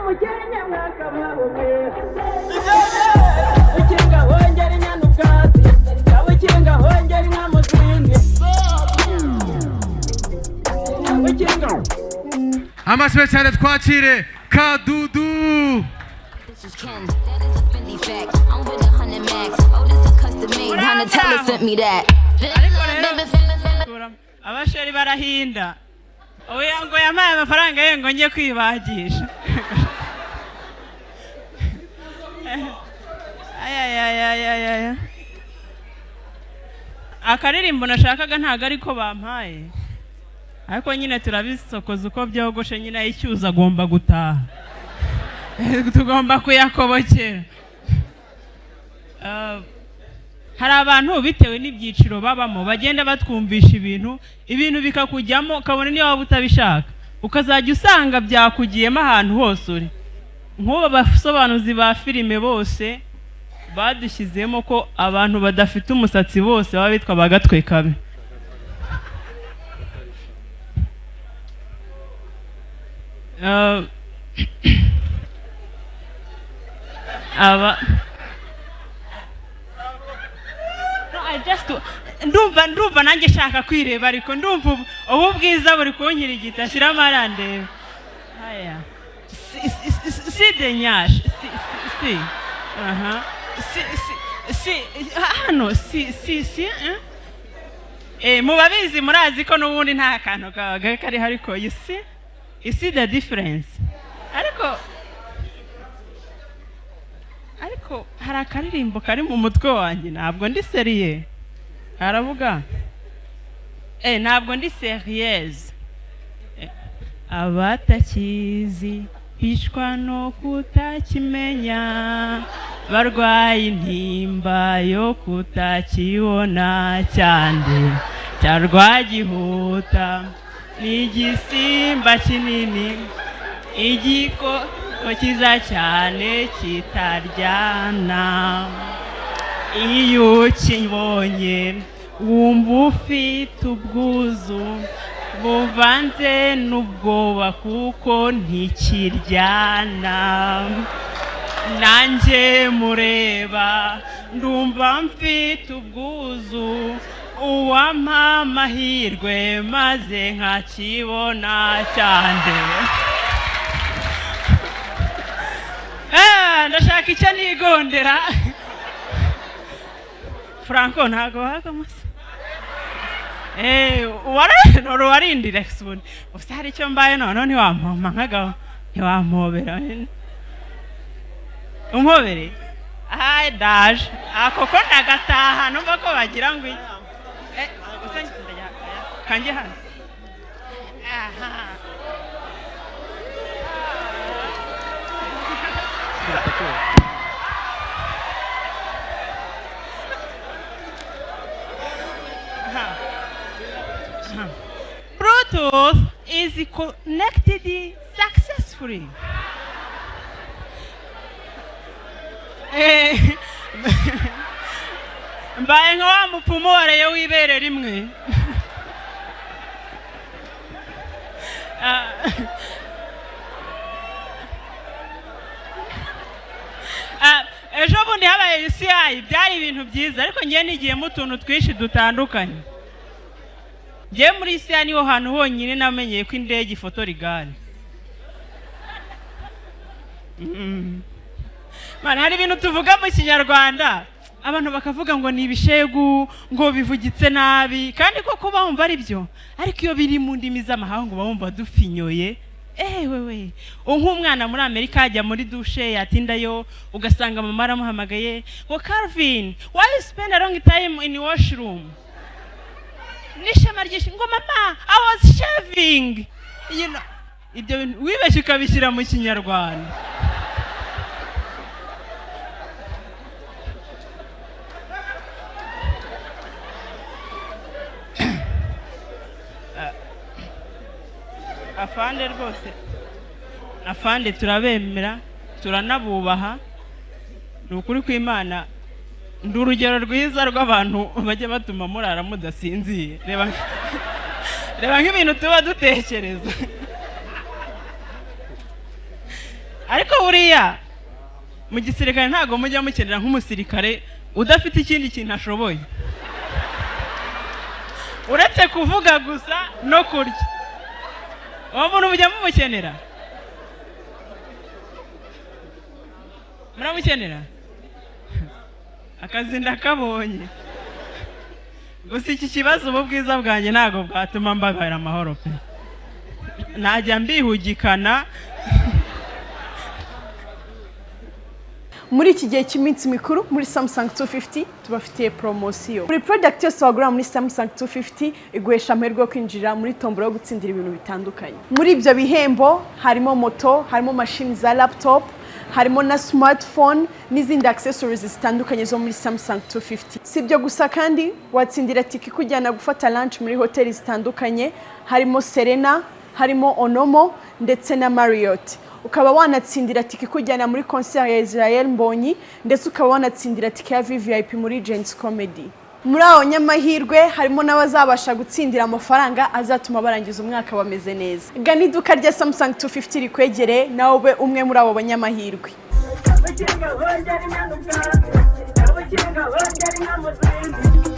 Umukenke mwakabaho mwe. Ukinga hongera inyana ubwatsi, ukinga hongera inka mu zindi, ukinga. Amashyi cyane, twakire Kadudu. This is Ken. That is a Fendi fact. I'm with 100 max. Oh, this is custom made. Donatella sent me that. Ariko rero abasheri barahinda. Oya, ngo yampaye amafaranga ye ngo njye kwibagisha. Ayayayayaya, akaririmbo nashakaga ntabwo ariko bampaye, ariko nyine turabisokoza uko byogoshe nyine, ay'icyuzo agomba gutaha, tugomba kuyakobokera. Hari abantu bitewe n'ibyiciro babamo bagenda batwumvisha ibintu, ibintu bikakujyamo, ukabona niyo waba utabishaka ukazajya usanga byakugiyemo ahantu hose uri. Nk'ubu abasobanuzi ba filime bose badushyizemo ko abantu badafite umusatsi bose baba bitwa ba gatwe kabi. Aba No, I just ndumva nanjye nshaka kwireba, ariko ndumva ubu bwiza buri kunkirigita. Shyiramo arandeba. Haya, si si si si, de nyash, si si si, aha, si si si, hano, si si si, eh? Eh, mubabizi murazi ko n'ubundi nta kantu kabaga kariho, ariko you see the difference. Ariko hari akaririmbo kari mu mutwe wanjye, ntabwo ndi sérieux, karavuga ntabwo ndi sérieuse. Abatakizi bicwa no kutakimenya, barwaye intimba yo kutakibona cyane cya Rwagihuta. Ni igisimba kinini, igikoko cyiza cyane kitaryana. Iyo ukibonye wumva ufite ubwuzu buvanze n'ubwoba, kuko ntikiryana. Nanjye mureba ndumva mfite ubwuzu, uwampa amahirwe maze nkakibona cyane. Ndashaka icyo nigondera. Franco, ntabwo wagamo se? Warindire ubundi gusa hari icyo mbaye. Noneho ntiwampoma nk'agabo, ntiwampobera? Umpobere. Ahaye, ndaje ako ko ndagataha. Numva ko bagira ngo iki. Usa kanjye hano. Aha. Aha. Bluetooth is connected successfully. Mbaye nka wa mupfumu wareye w'ibere rimwe. Ah. Ah, ejo bundi habaye UCI, byari ibintu byiza, ariko ngiye nigiyemo utuntu twinshi dutandukanye. Ngiye muri UCI, niho hantu honyine namenyeye ko indege ifotora igare. Man, hari ibintu tuvuga mu Kinyarwanda abantu bakavuga ngo ni ibishegu, ngo bivugitse nabi, kandi koko bumva ari byo, ariko iyo biri mu ndimi z'amahanga uba wumva dufinyoye. Ewe we, nk'umwana muri Amerika ajya muri dushe yatindayo, ugasanga mama aramuhamagaye ngo: "Calvin, why you spend a long time in washroom?" N'ishema ryinshi ngo: "Mama, I was shaving." Ibyo bintu wibeshye ukabishyira mu Kinyarwanda. Afande, rwose afande, turabemera, turanabubaha. Ni ukuri kw'Imana, ndi urugero rwiza rw'abantu bajya batuma murara mudasinziye. Reba, reba nk'ibintu tuba dutekereza. Ariko buriya mu gisirikare ntabwo mujya mukenera nk'umusirikare udafite ikindi kintu ashoboye uretse kuvuga gusa no kurya. Uwo muntu mujya mumukenera? Muramukenera? Akazi ndakabonye. Gusa iki kibazo, ubu bwiza bwanjye ntabwo bwatuma mbabara amahoro pe, najya mbihugikana. Muri iki gihe cy'iminsi mikuru, muri Samsung 250 tubafitiye poromosiyo. Buri product yose wagura muri Samsung 250 iguhesha amahirwe yo kwinjira muri tombora yo gutsindira ibintu bitandukanye. Muri ibyo bihembo harimo moto, harimo mashini za laptop, harimo na smartphone n'izindi accessories zitandukanye zo muri Samsung 250. Si ibyo gusa kandi, watsindira tike ikujyana gufata lunch muri hoteli zitandukanye, harimo Serena, harimo Onomo ndetse na Marriott. Ukaba wanatsindira tike ikujyana muri concert ya Israel Mbonyi, ndetse ukaba wanatsindira tike ya VVIP muri Gen-Z Comedy. Muri abo nyamahirwe harimo n'abazabasha gutsindira amafaranga azatuma barangiza umwaka bameze neza. Gana iduka rya Samsung 250 rikwegereye, nawe ube umwe muri abo banyamahirwe. Ubukinga bongera inyana ubwatsi, ubukinga bongera inka mu zindi.